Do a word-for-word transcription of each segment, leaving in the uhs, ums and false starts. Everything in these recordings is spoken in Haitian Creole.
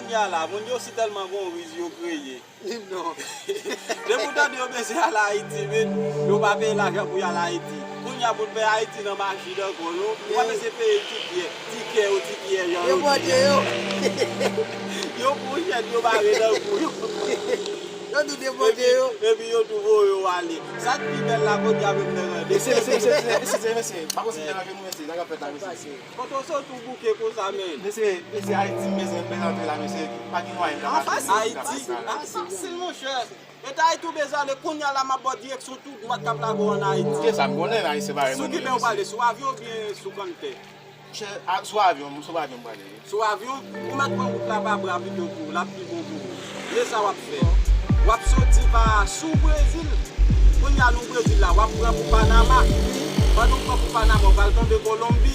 Kounye a la, moun yo si tèlman gon riz yo kreye. Non. Depi w tande yo bezwen al Ayiti, men yo pa peye lajan pou y al Ayiti. Kounye a pou n fè Ayiti nan machin ankò, non. Ou pa bezwen peye tikè, tikè yo, tikè jan yo. Depòte yo. Yo pran chèn, yo bare nan kou yo. Yo tou depòte yo. Epi yo tou voye yo ale. Sa k pi bèl la, kounye a menm nan rande. Mesye, mesye, mesye, mesye, mesye, mesye. Pa konn si deranje nou, mesye. Sa k ap fèt la, mesye. Kote w sot ou bouke konsa, men? Mesye, mesye, Ayiti, mesye, m bezwen antre la, mesye. Pa gen mwayen m ka pase. Ayiti, Ayiti fasil, monchè. E ta Ayiti ou bezwen ale, kounye a la, m ap ba w direksyon tou dwat k ap lage w ann Ayiti. Ke sa m konnen, Ayisyen pa renmen nou, mesye. Sou ki men ou prale, sou avyon oubyen sou kanntè? Monchè, a, sou avyon, sou avyon m prale. Sou avyon, ou mèt pran wout la pa bra pito pou ou, l ap pi bon pou ou. Men sa w ap fè. W ap soti pa sou Brezil. Kounye a nou Brezil la, w ap pran pou Panama. Pandan w pran pou Panama, w pral tonbe Kolonbi.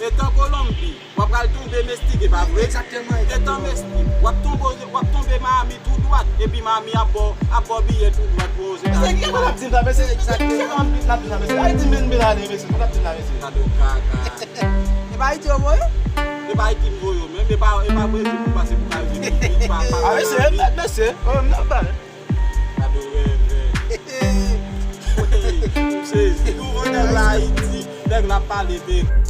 Etan Kolonbi, w ap pral tonbe Mestik, e pa vre? Egzakteman, egzakteman. Etan Mestik, w ap tonbe, w ap tonbe Miami tou dwat. Epi Miami ap ba w, ap ba w biyè tou dwat pou Ozetazini. Mesye, kisa w ap di m sa, mesye? Kisa w ap di m sa, mesye? Ayiti, men, men ale, mesye. Kisa w ap di m la, mesye? Gade w kaka. E pa Ayiti yo voye? E pa Ayiti m voye w menm, e pa, e pa Brezil pou pase pou kal vini. A, mesye, e mèt, mesye. O, m nan bay. Gade w rèvè. M sezi. Nouvo nèg la Ayiti, nèg la ap pale bèk.